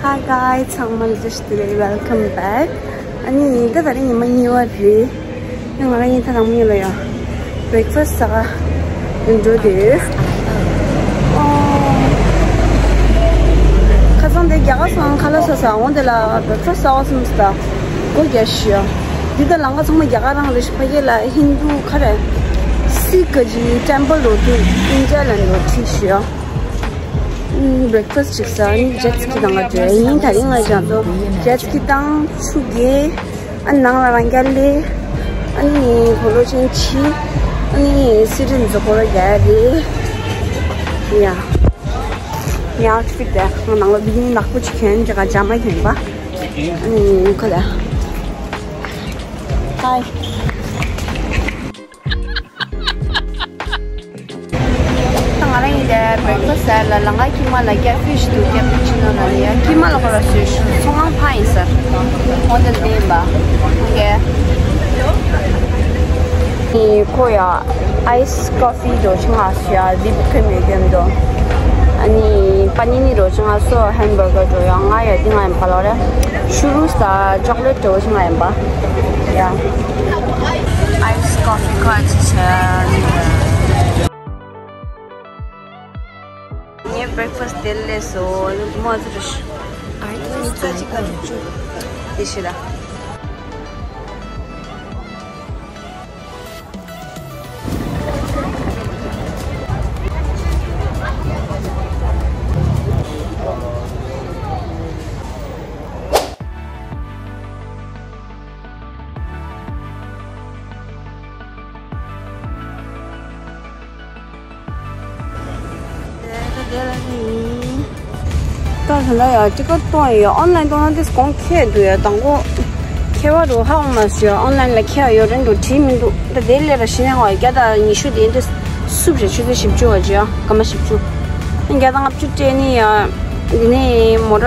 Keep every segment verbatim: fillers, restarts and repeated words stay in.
Hi guys, ཚང་མ་ལ་བཀྲ་ཤིས་བདེ་ལེགས། Welcome back. ཨ་ནི་ད་ད་རིང་ཉི་མ་གཉིས་པ་རེད། ཡང་ང་རང་གཉིས་ད་དང་མོ་གཉིས་ལ་ཡང་breakfast ཟ་ག་འགྲོ་དེ། ཁ་སང་དེ་རྒྱ་གར་སོང་ཁ་ལག་ཟ་ས་འོང་དེ་ལ་breakfast ཟ་བ་སོང་ས་སྒོ་རྒྱག་ཤི་ཡ། འདི་ད་ལམ་ཁ་ཚང་མ་རྒྱ་གར་རང་རེད་ཤི། ཕ་གི་ལ་ཧིན་དུ་ཁ་རེད། སིག་གི་temple རོ་དུ་ཨིན་ཇ་ལ་འགྲོ་ཁྲིད་ཤི་ཡ། breakfast ཅིག་ཟ། ཨ་ནི་jet ski དང་ག་འགྲོ་ཡིན། ད་རིང་ང་ཞང་ཚོ་jet ski དང་ཆུ་རྐྱལ། ཨ་ནང་ལ་རང་རྐྱལ་ལས། ཨ་ནི་གོ་ལོ་ཆེན་ཆི། ཨ་ནི་སི་ཏན་ཛོ་གོ་ལ་རྒྱག་རེད་ཡ། ངའི་outfit དེ་ང་ནང་ལ་འདི་ནི་ནག་པོ་ཅིག་གྱོན་ཅིག་ག་ཇ་མ་གྱོན་པ། ཨ་ནི་ཁོ་ལ་Hi. ད་ང་རང་ཡིན་དེ་breakfast ཟ་ལ་ལམ་ཁ་ཁྱི་མ་ལ་catfish འདུག catfish ནང་ལ་ཡ་ཁྱི་མ་ལ་ཁོ་ལ་ཟོས་ཤུ་ཚོང་ཁང་ཕ་ཡིན་ས་ཧོ་ཊེལ་དེ་ཡིན་པ། ཨོ་ཁེ། ཁོ་ཡ་ice coffee འགྲོ་ཆུང་ང་ཟོ་ཡ་འདི་བུ་ཁེ་མེད་གམ་འགྲོ། ཨ་ནི་པ་ནི་ནི་འགྲོ་ཆུང་ང་ཟོ་hamburger འགྲོ་ཡ་ང་ཡ་འདི་ང་ཡིན་པ་ལོ་རེ། ཤུ་རུ་ས་chocolate འགྲོ་ཆུང་ང་ཡིན་པ་ཡ། Ice coffee ཁ་ཅིག་བྱས། ངས་breakfast དེ་ལས་སོ་ནི་མ་ཚུར་ཨར་ཏི་ཙ་ཅིག་ག་ཅུ་དེ་ཤི་ལ། ད་ལྟ་ཡ་ཅི་ག་གཏོང་ཡ་online གཏོང་ན་དེ་གོང་ཁེ་འདུག་ཡ། དང་པོ་ཁེ་བ་རུ་ཧ་འོང་མ་སོང་ཡ། online ལ་ཁེ་བ་ཡོད་རན་འགྲོ་བྲིས་མི་འདུག་ད་དེ་ལས་ར་ཤི་ནས་ཧོ་བརྒྱ་དང་ཉི་ཤུ་དེ་འདི་སུབ་རེ་ཆུ་ཚོད་བཞི་བཅུ་བ་ཅི་ཡ་སྐར་མ་བཞི་བཅུ། བརྒྱ་དང་ལྔ་བཅུ་སྤྲད་ནི་ཡ། འདི་ནས་མོ་ཊ་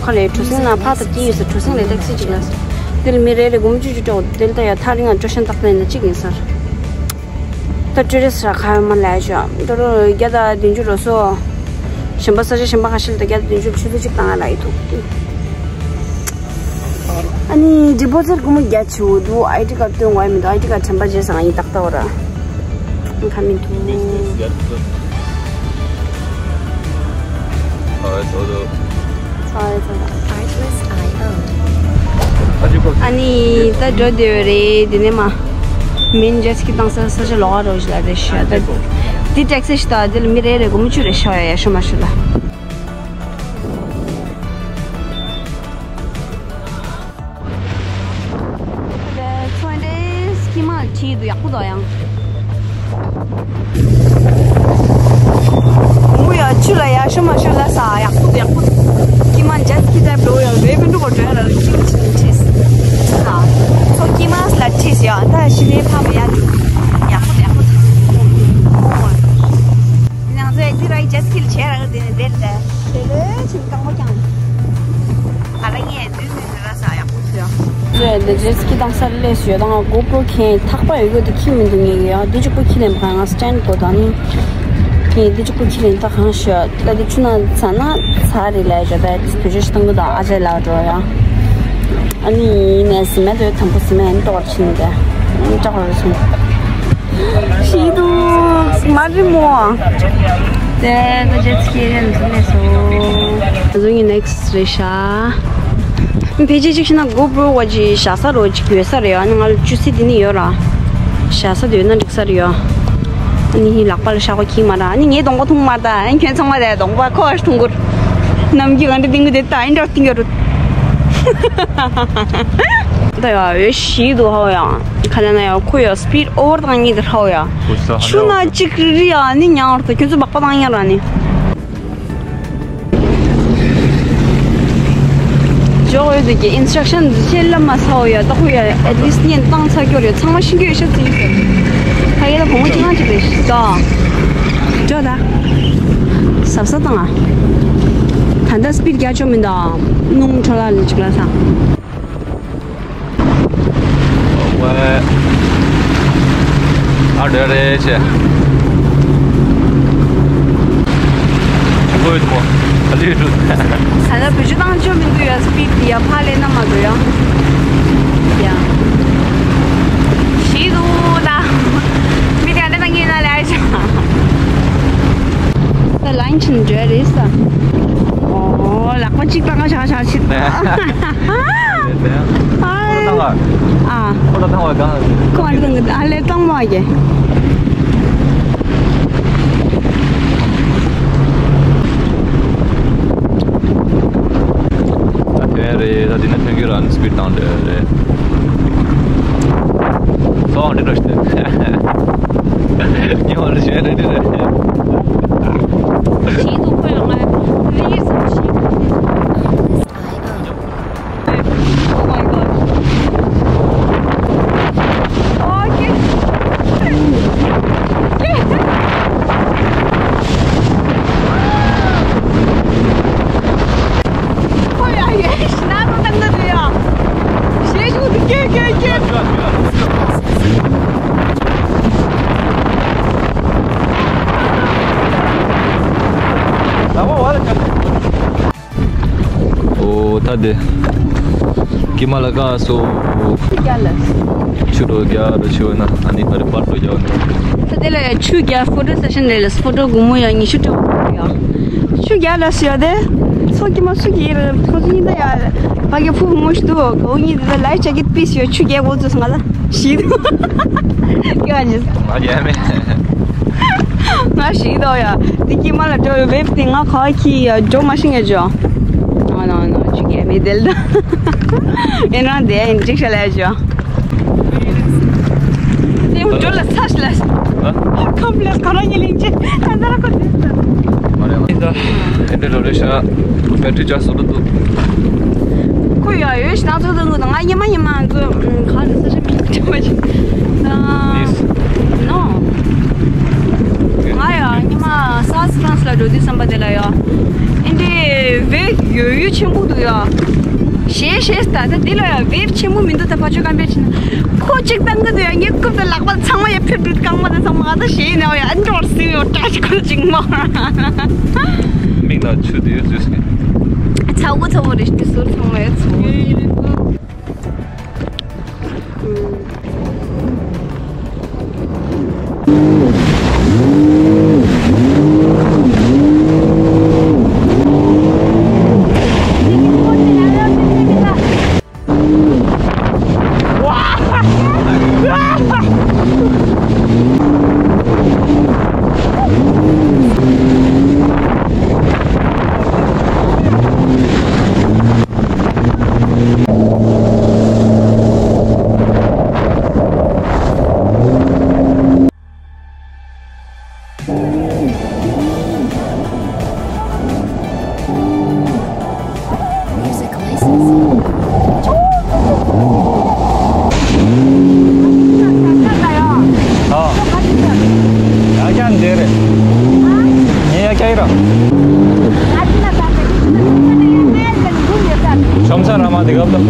ཁ་ལས་གྲུ་གཟིངས་ན་ཕར་དང་དེ་ཡོད་ས་གྲུ་གཟིངས་ལས་ཏེག་སི་ཅིག་ལ། དེ་ལ་མི་རེ་རེ་སྒོར་མོ་བཅུ་བཅུ་སྤྲད། དེ་ལ་ད་ཡ་ཐག་རིང་ང་སྤྲོ་ཤན་ཏག་ཏག་ཡིན་ན་གཅིག་ཡིན་ས་རེད། ད་ཊུ་རི་སི་ཊི་ར་ཁ་མ་ལས་ཤོག་ད་རུང་བརྒྱ་དང་བདུན་ཅུ་རོ་སོ། གཞན་པ་ས་ཆ་གཞན་པ་ཁ་ཤས་ལ་ད་བརྒྱ་དང་བདུན་ཅུ་ཆུ་ཚོད་གཅིག་བཏང་ཡ་ལ་ཡི་འདུག་ཨ་ནི་ཌི་པོ་ཛིཊ་སྒོར་མོ་བརྒྱ་བྱེད་འདུག་ཨའི་ཌི་ཀར་སྟོན་དགོས་ཡ་མི་འདུག་ཨའི་ཌི་ཀར་དྲན་པ་བརྗེད་སོང་ཡིན་ཏག་ཏག་ར། ཁ་མི་འདུག་ཨ་ནི་ད་འགྲོ་བསྡད་ཡོད་རེད། དེ་ནས་མ་མིན་ཇེཊ་སི་ཀི་བཏང་ས་ས་ཆ་ལོགས་ཀ་རོ་ཞིག་ལ་རེད་ཤག་ད་འདི་ཊེག་སི་ཞིག་ད་འདི་ལ་མི་རེ་རེ་སྒོར་མོ་བཅུ་རེ་ཤོག་ཡ་ཡ་ཤོ་མ་ཤོ་ལ། ཚོན་དེ་སྐྱིད་མ་བྲིས་འདུག་ཡག་པོ་འདུག་ཡང་། མུ་ཡ་ཆུ་ལ་ཡ་ཤོ་མ་ཤོ་ལ་ས་ཡག་པོ་འདུག་ཡག་པོ་འདུག་སྐྱིད་མ་ཇེཊ་སི་ཀི་ཊའིབ་འགྲོ་ཡ་རེ་བེ་འགྲོ་བ་འགྲོ་ཡ་ལ་ལ་ཁྱིམ་ཆི་ནི་ཁྲིས། ཚོ་སྐྱིད་མ་ལ་ཁྲིས་ཡ་ད་ཤི་ནས་ཕ་མ་ཡ་འགྲོ་ཡག་པོ་ཡག་པོ་འདུག་ང་ཚོས་ཅི་ར་ཇེཊ་སི་ཀི་ལ་བྱས་ར་དེ་ནས་དེར་དེ་ལོས་ཆུ་རྐང་པ་ཀྱང་ག་ལ་ངས་དུས་མི་འདུག་ལ་ས་ཡག་པོ་ཚོས། ཟེར་དེ་ཇེཊ་སི་ཀི་བཏང་ས་སླེབས་ཡོད། ད་ང་གོ་པྲོ་ཁྱེར་ཐག་པ་ཡོད་གི་དེ་ཁྱི་མི་འདུག་ངས་ཡ་དེ་གཅིག་པོ་ཁྱི་ལེན་པ་ང་སི་ཊེན་ཌི་པོ་དང་ནི་ཁྱེར་དེ་གཅིག་པོ་ཁྱི་ལེན་ད་གང་ཤོད་ད་དེ་ཆུ་ན་ཚ་ན་ཚ་རེད་ལ་ཡ་ད་དེ་བེད་སྤྱོད་ཞིག་བཏང་གི་དང་ཨ་ཅེ་ལ་འགྲོ་ཡ། ཨ་ནི་ཡིན་ནས་སི་མེད་དོ་དང་པོ་སི་མེད་ཏོར་ཕྱིན་ཏེ་ཨ་ནི་ལྕགས་རོ་སོང་། ཤི་འདུག་མ་རི་མོ། དེ་ད་ཇེཊ་སི་ཀི་རེད་འདུག་ལས་སོ། ང་ཚོ་ཡིན་ནེག་སི་རེད་ཤག་ཕལ་ཆེར་གཅིག་བྱས་ན་གོ་པྲོ་བ་ཅིག་བཞག་ས་རོ་ཅིག་ཡོད་ས་རེད། ཨ་ནི་ང་ལ་བཅུ་སི་དེ་ནི་ཡོད་ར། བཞག་ས་དེ་ཡོད་ན་འགྲིག་ས་རེད་ཡ། ཨ་ནི་ལག་པ་ལ་ཤག་པ་འཁྱེར་མ་ར། ཨ་ནི་ངའི་གདོང་པ་མཐོང་མ་ར། ཨ་ནི་ཁྱོད་ཚང་མ་དེ་གདོང་པ་ཁོ་ཨ་ཐུང་གུར། ནམ་གྱི་ག་འདྲ་ཏིང་གི་དེ་ད་ཨིན་འདྲ་ཏིང་གི་རུ། ད་ཡ་འོད་ཞིག་འདུག་ཧ་ཡ། ཁ་ན་ན་ཡ་ཁོ་ཡ་སི་པིཌ་ཨོ་བར་བཏང་ངེས་དེ་ཧ་ཡ། ཆུ་ན་གཅིག་རི་ཡ་ནི་ཉང་བར་དུ་ཁྱོད་ཚོ་སྦག་པ་བཏང་ཡ་ར་ནི། ཇོ་འོད་དུ་གི་ཨིན་སི་ཊྲག་ཤན་ཤེས་ལ་མ་ཚ་བོ་ཡ་ད་ཁོ་ཡ་ཨེ་ཊི་ལི་སི་ཊི་ཉན་བཏང་ཚར་སྐྱོར་ཡོད། ཚང་མ་ཤིང་གི་ཡོད་ཤ་ཙི་ཡོད། ད་ཡ་ད་བུ་མོ་ཁྱི་ང་ཅིག་རེད་ཤི་ད། ཇོ་ད། ཟབ་ས་བཏང་ཨ། ད་ད་སི་པིཌ་རྒྱ་ཆོ་མི་འདུག་སྣུམ་འཕྲོ་ལ་ལ་ཅིག་ལ་ས། ཨ་རེ་རེ་ཆེ། ཆུ་ལོག་ཡོད་མོ། ཨ་ལི་རུ། ས་ལ་ བརྗོད་བཏང་ཆོག་མི་འདུག་ཡ། སི་པིཌ་ཡ་ཕར་ལས་ན་མ་འགྲོ་ཡ། ཡ། ཞིག་འདུག་ད། མི་དེ་ཨ་འདྲ་ན་ངེད་ན་ལས་བྱ། ད་ལན་ཆེན་འདྲ་རེད་ས། ཨོ། ལག་པ་གཅིག་བཏང་ང་ཆ་ཆ་ཆི། ཨ། ཨ། ཁོ་ལ་བཏང་བ་གང་། ཁོ་ཨ་འདྲ་ང་ཨ་ལས་བཏང་མ་གི། ད་ཐོན་རེད། ད་འདི་ནས་ཐོན་གྱི་རང་སི་པིཌ་བཏང་འདྲ་རེད། སོང་འདྲི་འགྲོ་ཤི། ཉི་མ་རེ་བྱས་རེ་འདྲི་རེད། ཞིག་འདུག་ཁོ་ཡང་ང་ལིར་སམ་ཞིག་འདུག Oh my god. Okay. ཁོ་ཡ་ཡེ་ཤི་ན་རོ་ཏང་ན་རེ་ཡ། ཞེ་ཞུ་དུ་ཀེ་ཀེ་ཀེ། ཨོ་ད་དེ། ཀི་མ་ལ་ཀ་སོ། ཆུ་རྒྱག་ལ། ཆུ་རོ་རྒྱག་རོ་ཆུ་ན་ཨ་ནི་ཕ་རི་པར་ཏོ་རྒྱག་ན། ད་དེ་ལ་ཡ་ཆུ་རྒྱག་ཕོ་ཊོ་སེ་ཤན་རེད་ལ། ཕོ་ཊོ་སྒོར་མོ་ཡ་ཉི་ཤུ་སྤྲད་ཡ། ཆུ་རྒྱག་ལ་ཟེར་ཡ་དེ། སོ་ཀི་མ་སུ་ཀི་རེད། ཁོ་ཚོ་གཉིས་ད་ཡ། ཕ་གི་ཕུ་བུ་མོ་ཞིག་འདུག་ག་འུ་གཉིས་དེ་ད་ལའི་ཆ་གི་པིས་ཡོད། ཆུ་རྒྱག་འོ་ཚོ་ང་ད་ཞིག་འདུག་ཀི་བ་ཉིས། ང་རྒྱག་མེད། ང་ཞིག་འདུག་ཡ། དེ་ཀི་མ་ལ་འགྲོ་ཡོད་བེབ་དེ་ང་ཁ་ཁི་ཡ་འགྲོ་མ་ཤིང་ཡ་ཇོ། ཨ་ན་ན་ཆུ་རྒྱག་མེད་དེ་ལ་ད། ཨེ་ན་དེ་འགྲིག་ཤ་ལ་ཡ་ཇོ། དེ་འུ་འགྲོ་ལ་ཚ་ཤི་ལ། ཁམ་ལ་ཁ་ར་ཉི་ལིང་ཅི་ད་ད་ར་ཁོ་དེ་ད། མ་རེད་མ་རེད། ད་ཨེ་འདྲ་རོ་རེ་ཤ་བེ་ཊི་རི་ཅར་སོ་ལ་འདུག་ཁོ་ཡ་ཡོད་ཤི་ན་ཚོ་ད་ངུ་ད་ང་ཉི་མ་ཉི་མ་ཚོ་ཁ་ལ་ས་ཤ་མི་ཅི་མ་ཅི། ཨ། ནིས། ནོ། ང་ཡ་ཉི་མ་སཱ་ཧྥ་རན་སི་ལ་འགྲོ་དུས་བསམ་པ་དེ་ལ་ཡ། ཨེ་འདྲའི་བེབ་ཡོད་ཡོད་ཆེན་པོ་འདུག་ཡ། ཞེས་ཞེས་ད་ད་འདི་ལ་ཡ་བེབ་ཆེན་པོ་མི་འདུག་ད་ཕ་ཆོས་ཀམ་པེར་བྱས་ན། ཁོ་གཅིག་བཏང་གི་འདུག་ཡ། ངའི་རྐུབ་དང་ལག་པ་ཚང་མ་ཡ་ཕེབས་འགྲོ་རྐང་པ་དང་ཚང་མ་ང་ད་ཞེས་ཡིན་ན་ཡ་ཨ་འགྲོར་སིང་ཡོད་སྐྲག་ཅིག་ཁོ་གཅིག་མ། མིག་ལ་ཆུ་དེ་ཡོད་ཟེར་སོང་། ཚ་བོ་ཚ་བོ་རེད་དེ་ཟུར་ཚང་མ་ཡ་ཚ་བོ། ཡ་ཀྱང་འདི་རེད། ངས་ཡ་ཀྱང་ཡིན་ར། ཆོམ་ས་ར་མ་དེ་གབ་ལ།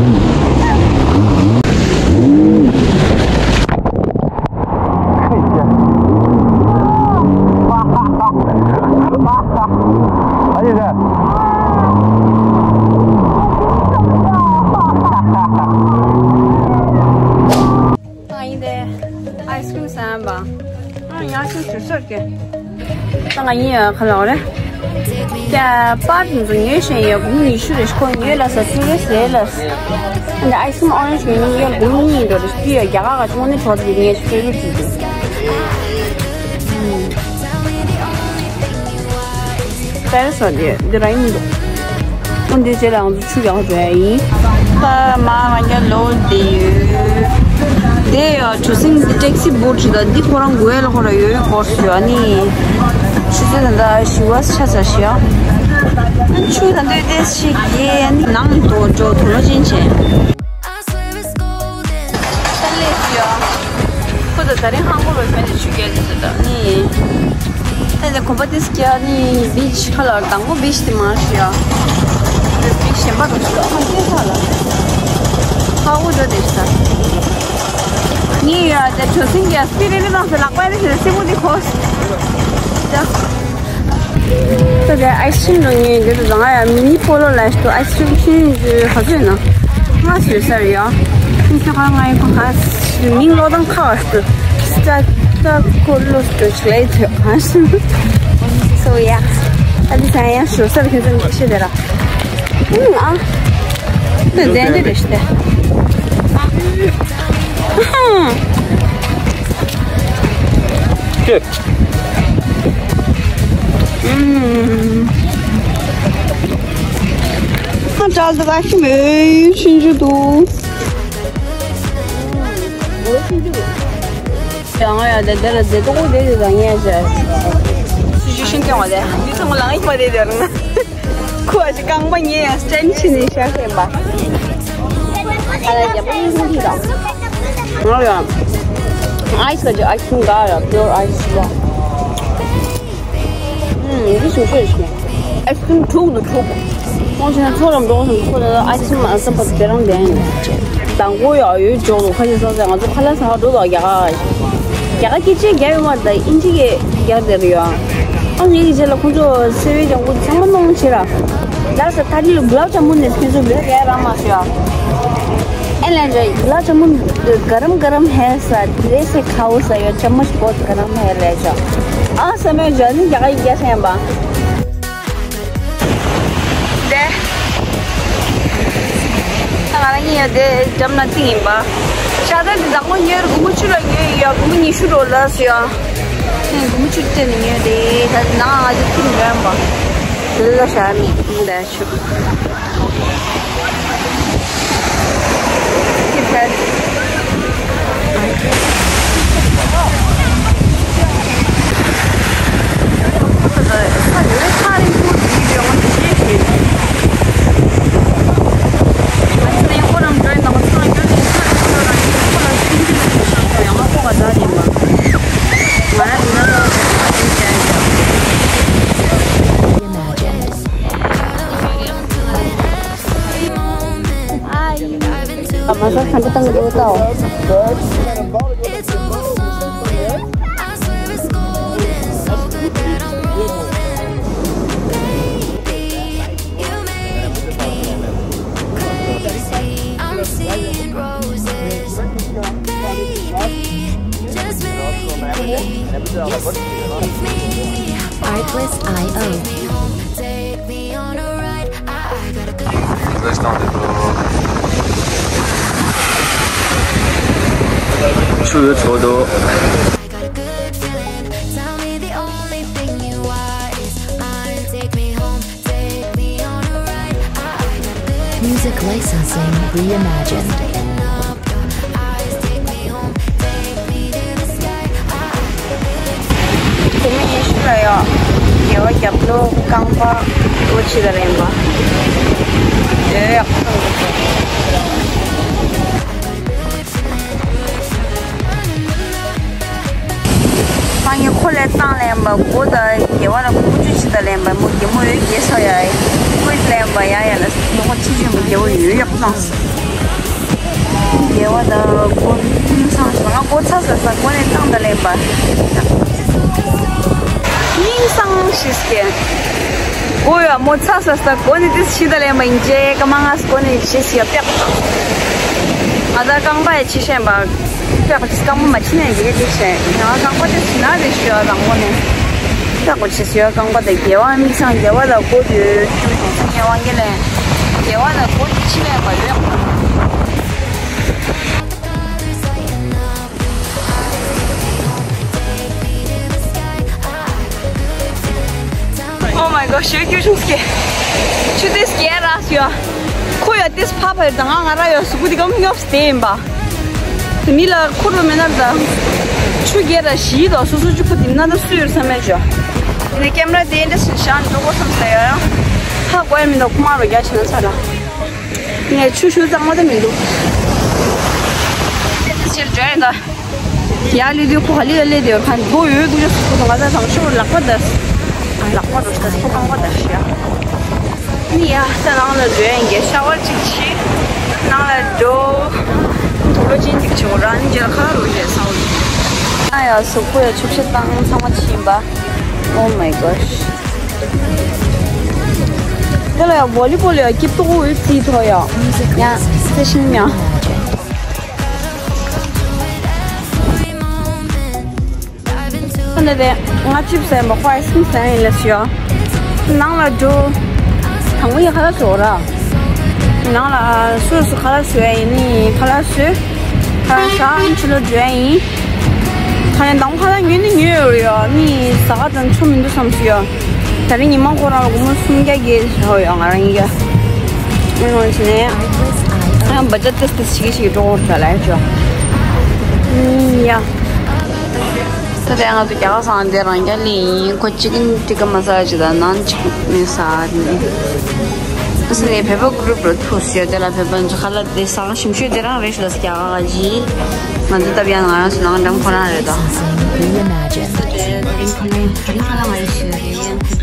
ཨ་ཡེ་ཟ། ཨ་ཡིན་ཏེ། ཨའི་སི་ཀྲིམ་ཟ་བ། ཨ་ཡ་ཁྱོད་ཞུ་ཤོར་གི། ད་ང་ཡིན་ཡ་ཁ་ལོ་རེད། ཀྱ་པར་འཛུ་ཉོས་ཤེས་ཡ་གུང་ཉི་ཤུ་རེ་ཁོ་ཉོས་ལ་ས་ཏུ་རེ་སེ་ལ། འདི་ཨའི་སི་ཀྲིམ་ཨོ་རེན་ཇི་ཉོས་ཡ་གུང་གཉིས་འགྲོ་རེ་སྤུས་ཡ་རྒྱ་གར་ག་ཆུང་ནི་གྲོགས་ཀྱི་ངས་ཕེ་ཝ་རི་ཊི་ཅིག་ཡིན། པེ་རི་སི་ལ་འདི་འདི་ར་ཡིན་འདུག་ཨོ་འདི་རྗེས་ལ་ང་ཚོ་ཆུ་རྒྱག་འགྲོ་ཡ་ཡིན། ད་མ་ང་རྒྱ་ལོ་འདི་ཡོད། དེ་ཡ་གྲུ་གཟིངས་འདི་ཊེག་སི་བོ་ཊི་ད་འདི་ཁོ་རང་གོ་ཡ་ལ་ཁོ་ར་ཡོད་ཡོད་སྐོར་ཞུ་ཨ་ནི། ཆུ་ཚོད་ད་ལྟ་བཞི་པ་ཆ་ཚ་ཞིག་ཨ། ཆུ་ད་འདོད་དེ་ཞིག་གི་ཨ་ནི་ནང་དུ་འགྲོ་དུ་ལོ་ཅན་བྱས། ད་ལས་ཞུ་ཨ། ཁོ་ད་ད་རིང་ཧང་གོ་ལོ་ཕན་ནི་ཆུ་རྒྱག་ལི་ཟེར་ད་ནི། ཨེ་ལེ་གོམ་པ་ཏིས་ཀྱ་ནི་བིཆ་ཁ་ལ་དང་པོ་བིཆ་དེ་མ་ཤི་ཡ། བིཆ་གཞན་པ་དང་ཤི་ཡ་ཧ་ཀེ་ཁ་ལ། ཧ་འུ་འགྲོ་དེ་ཤི་ད། ནི་ཡ་དེ་གྲོ་སིང་གྱ་སྤི་རི་རི་དང་སེ་ལག་པ་རི་སེ་སེ་མུ་དི་ཁོ། ད། ད་དེ་ཨའི་སི་ཀྲིམ་འགྲོ་ཉེན་འདི་དུ་བཟང་ཡ། མི་ནི་པོ་ལོ་ལ་ཞིག་ཏུ་ཨའི་སི་ཀྲིམ་ཤིན་ཏུ་ཧ་ཟོས་ན་ང་ཟོས་ས་རེད་ཡ། ཨིན་ཤ་ཁ་ང་ཡི་ཁོ་ཁ་མིང་ལོ་དང་ཁ་བ་ཞིག་ཏུ་སྟ་སྟ་ཁོ་ལོ་ཞིག་ཏུ་ཆི་ལའི་ཐོས་ཧ་ཤི། སོ་ཡ། ད་དེ་ས་ཡ་ཞོ་སར་ཁྱོད་ཚོ་འདི་ཤི་དེ་ར། ཨུམ་ཨ། དེ་ཟན་དེ་རེད་ཤི་དེ། ཁྱོད། ཨུམ། ཧ་ཅང་ཟ་ཤི་མེད་ཤིན་ཅི་འདུག་ཡང་ཡང་དེ་དེ་ལ་དེ་ཏོག་དེ་དེ་དང་ངས་བྱས། སུ་ཞུ་ཤིན་ཀྱང་བ་དེ་མི་ཚང་མ་ལང་ཡིག་མ་དེ་དེ་རུང་ན། ཁོ་ཨ་ཅི་རྐང་པ་ཉེ་ཡང་སྤྱན་ཕྱི་ནས་ཤ་ཤེས་པ། ཨ་ལ་རྒྱབ་པ་ཡིན་ཁུངས་ཐིག་དང་། ང་ཡང་ཨའི་སི་ག་ཅི་ཨའི་སི་ཀྲིམ་ག་ཡང་པིའུར་ཨའི་སི་ལ། ཨུམ་འདི་ཞིམ་ཤོས་ཤིག་ཨའི་སི་ཀྲིམ་འཁྲུག་ཏུ་འཁྲུག་ཁོང་ཆེན་ཚོ་རམ་འགྲོ་སོང་ཁོ་ལ་ཨའི་སི་ཀྲིམ་ཨ་སམ་པ་དེ་རང་ལྡན། དང་པོ་ཡང་ཡོད་འཇོག་ལུགས་ཁ་ཤས་ས་ས་ང་ཚོ་ཁ་ལག་ཟ་ག་འགྲོ་དང་རྒྱ་གར། རྒྱ་གར་སྐད་ཆ་རྒྱག་ཡོང་བ་དང་དབྱིན་ཇི་གི་རྒྱག་དེ་རེད་ཡོད། ཨང་ཡིག་གི་རྗེས་ལ་ཁོང་ཚོ་སེ་བའི་ལྗང་གུ་ཚང་མ་གནང་བྱེད་ར། ལར་ས་ཐ་ལི་གུ་ལབ་ཇ་མུན་ནས་ཁྱེད་ཚོ་བོད་རྒྱག་ར་མ་ཤོད་ཨ། ཨེ་ལན་ཇ་གུ་ལབ་ཇ་མུན་ག་རམ་ག་རམ་ཧེ་ས་དེ་སེ་ཁའོ་ས་ཡོད་ཅ་མ་ཤི་གོ་ག་རམ་ཧེ་རེ་ཇ། ཨ་ས་མེ་ཇ་ནི་རྒྱ་གར་ཡིག་རྒྱག་སེ་པ། དེ། ད་ང་རང་གཉིས་ཡོད་དེ་འགྲམ་ན་ཏིང་ཡིན་པ། ཤ་ཚ་འདི་བདག་མོ་ཉོས་རུ་གུ་མོ་ཆུ་ར་ཉོས་ཡོད་གུ་མོ་ཉི་ཤུ་རོ་ལ་སུ་ཡ། ངས་གུ་མོ་ཆུ་སྟེར་ནས་ཉོས་དེ་ད་ནང་ང་ཚོ་ཏིང་ཉོས་པ། ལ་ཤ་མི་ཏིང་ད་ཆུ། མ་ཟ་ཁ་འདི་བཏང་གི་འདུག་ལྟའོ། Artlist I O. ཆུ་ཡོད་ཚོད་དོ། Music licensing reimagined. དེ་ནས་ཉི་ཤུ་ལ་ཡོད། ཉེ་བ་རྒྱབ་ལོགས་རྐང་པ་སྒོ་ཕྱེ་ག་ལེན་པ། ཡོད་ཡག་པོ་འདུག་ང་གཉིས་ཁོ་ལས་བཏང་ལེན་པ་སྒོ་དང་ཉེ་བ་ལ་སྒོ་ཕྱེ་ད་ལེན་པ་མོ་རྒྱལ་མོ་ཡོད་རྒྱལ་ས་ཡ་ཡི་སྒོ་ལེན་པ་ཡ་ཡ་ལ་སྒོ་ཕྱེ་ཆེན་པོ་རྒྱལ་པོ་ཡོད་ཡག་པོ་བཏང་སོང་། རྒྱལ་བ་དང་སྒོ་ཉིན་སང་ཞིག་ང་སྒོ་ཚ་ས་ས་སྒོ་ནས་བཏང་ད་ལེན་པ། ཉིན་སང་ཞིག་སྐྱེ། སྒོ་ཡ་མོ་ཚ་ས་ས་སྒོ་ནས་དེ་ཤི་ད་ལེན་པ་ཡིན་ཅེ་ཀ་མ་ང་སྒོ་ནས་ཤི་སི་ཡ་པེག་ང་ད་རྐང་པ་ཡ་ཆི་ཤེན་པ་པེག་རྐང་པ་མ་ཆི་ནས་འདི་ག་དེ་ཤེན་ང་རྐང་པ་དེ་ཤི་ན་རེ་ཤི་ཡ་དང་པོ་ནས་པེག་ཆི་སི་ཡ་རྐང་པ་དེ་རྒྱལ་བ་མིག་སང་རྒྱལ་བ་ལ་སྒོ་དུ་ཆུ་ཞིག་སི་ངེ་དབང་གི་ལན་རྒྱལ་བ་ལ་སྒོ་དུ་ཆི་ལེན་པ་ཡོད། Oh my god, ཞོལ་སྐྱུར་ཆུང་སྐྱེ། ཆུ་ཏིས་སྐྱེ་ར་སུ་ཡ། ཁོ་ཡ་ཏིས་ཕ་ཕ་ཡོད་ད་ང་ང་ར་ཡོད་སུ་ཀུ་དི་གམ་ཉོབ་སྟེ་ཡིན་པ། དེ་མི་ལ་ཁུར་རུ་མེད་ན་ད། ཆུ་སྐྱེ་ར་ཞི་དོ་སུ་སུ་ཆུ་ཕུ་དིམ་ན་ད་སུ་ཡོད་ས་མེད་ཅོ། དེ་ནས་ཀེམ་ར་དེ་འདྲ་སུ་ཤང་འགྲོ་གོ་སམ་སེ་ཡ་ཡ། ཧ་གོ་ཡ་མི་འདུག་ཁུ་མ་རོ་རྒྱ་ཆེ་ན་ཚ་ལ། ངས་ཆུ་ཤུ་གཙང་མ་དེ་མི་འདུག་ཕྱིར་འགྲོ་ཡིན་ད། ཡར་སླེབས་དུས་ཁོ་ག་ལེ་ཡར་སླེབས་དེ་ཁ་མགོ་ཡོད་འདུག་ཅག་སུ་ཁོ་ང་ཚ་དང་ཤོར་ལག་པ་དར། ལག་པ་རུ་ཤ་ཁོ་རྐང་པ་དར་ཤི་ཡ། ནི་ཡ་ད་ནང་ལ་འགྲོ་ཡིན་གྱི་ཤ་བར་ཅིག་ཤི། ནང་ལ་འགྲོ། དུག་ལོག་ཅན་ཅིག་ཆེ་བོ་རང་ཉིད་ལ་ཁ་རུ་ཡོད་ས་འོ། ཨ་ཡ་གཟུགས་པོ་ཡ་ཆུ་ཕྱེ་བཏང་ཚང་མ་ཕྱིན་པ། Oh my gosh. དེ་ལ་ཡང་བོ་ལི་བོལ་ཡང་སྐྱིད་པོ་འོད་རྩིས་ཐོག་ཡང་ཡང་རྩི་ཤིང་མྱང་། ཁོ་ན་དེ་ང་ཅིབ་ཟེར་མ་ཁོ་ཨའི་སི་ཀྲིམ་ཟེར་ཡིན་ལ་ཞུ། ནང་ལ་འགྲོ། དང་པོ་ཡི་ཁ་ལག་ཟོ་ར། ནང་ལ་སོ་སོ་ཁ་ལག་ཟོ་ཡ་ཡིན་ནི་ཁ་ལག་ཟོས། ཁ་ལག་ཟ་ཕྱི་ལ་འགྲོ་ཡ་ཡིན། ཁ་ཡ་དང་ཁ་ལག་ཉོས་ནི་ཉོས་ཡོད་རེད་ཡ། ནི་ཟ་ག་དང་ཆོ་མི་འདུག་བསམ་སོང་ཡ། ད་རིང་ཉི་མ་ཁོ་རང་ལ་སྒོར་མོ་སུམ་བརྒྱ་བརྒྱད་ཡོད་ཡ། ང་རང་ཡིན་ཡ། ཨ་ནི་བྱས་ནས་ཡང་བ་ཇེཊ་ཏོག་ཙམ་ཞིག་ཞིག་འགྲོ་དགོས་རེད་ལབ་ཡ་ཅོ། ཨུམ་ཡ། ད་ལྟ་ང་ཚོ་རྒྱ་གར་ཚང་དེ་རང་རྒྱ་ལས་ཡིན། ཁོ་ཅི་ཀེན་ཊི་ཀ་མ་སཱ་ཇི་དང་ནཱན་ཅི་ཀེན་མ་སཱ་ཇི་ནི། ཨ་སི་ནས་བོད་པ་གུ་རུབ་རུ་ཐུག་ཟེར། དེ་ལ་བོད་པ་ཚོ་ཁ་ལག་དེ་ཟ་ག་ཞིམ་ཤོས་དེ་རང་རེད་ཤག་ལ་ཟེར་རྒྱ་གར་གྱིས། ང་ཚོ་སྟབས་ཡག་ང་རང་ཚོ་ནང་འགྲམ་ཁོ་རང་རེད་ད།